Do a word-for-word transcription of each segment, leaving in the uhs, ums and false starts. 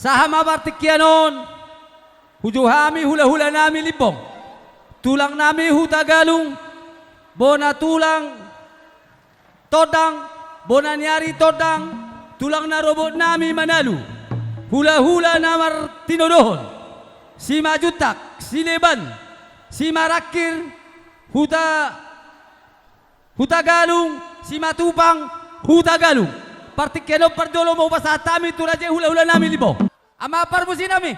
Sahat ma partingkian on, hujou hami hula-hula nami Limbong, tulang nami Hutagalung, bona tulang Tondang, bona ni ari Tondang, tulang na robot nami Manalu, hula-hula na martinodohon, Simanjuntak, Sileban, Simarangkir, Huta, Hutagalung, Simatupang, Hutagalung. Partingkian on parjolo ma hupasahat hami tu raja i hula-hula nami Limbong. Amang parmusi nami,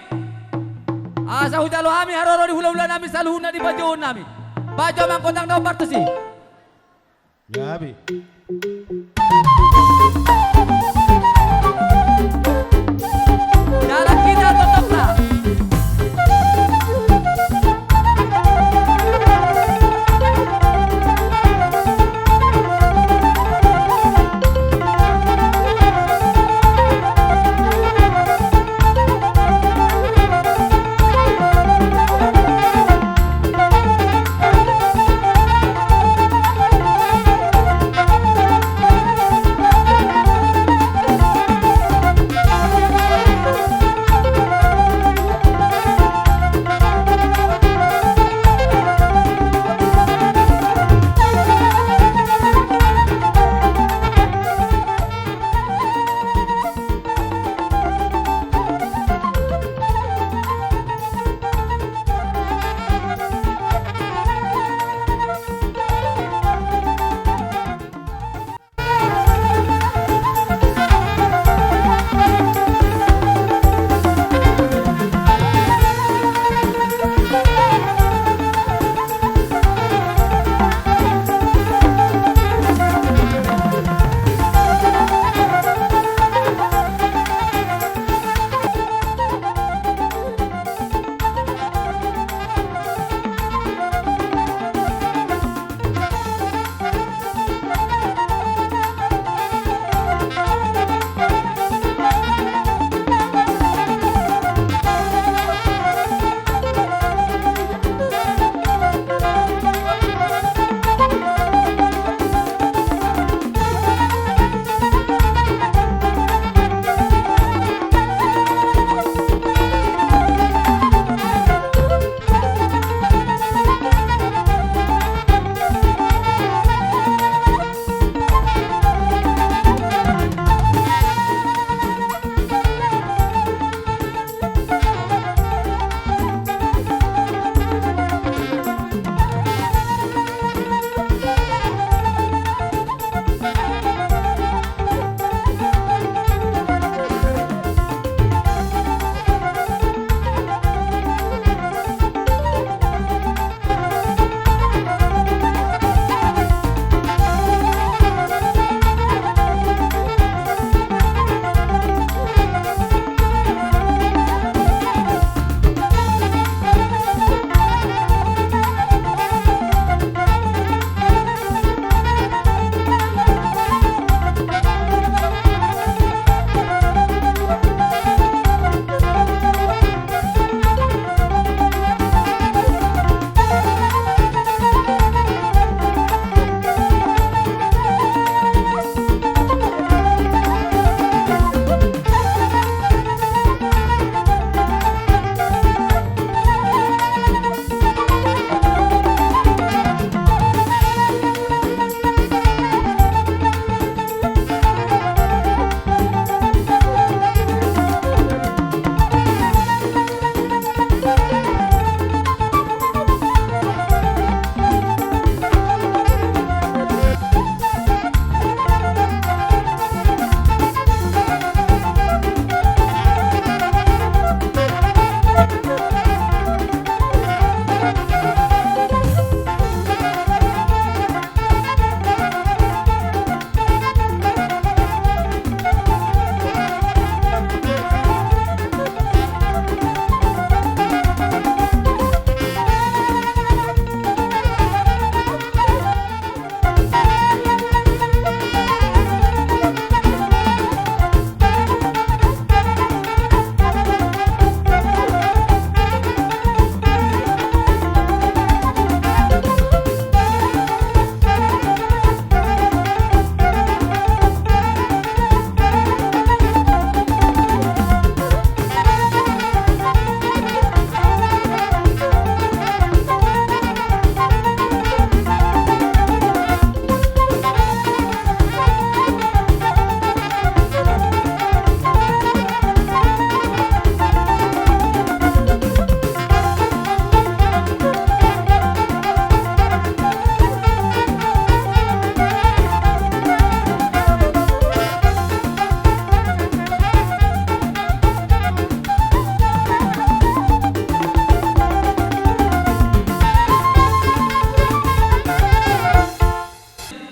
asa hujalo hami haroro ni hula-hula nami saluhutna di pajouon nami. Bahen jo amang gondang na hombar tusi. Gabe.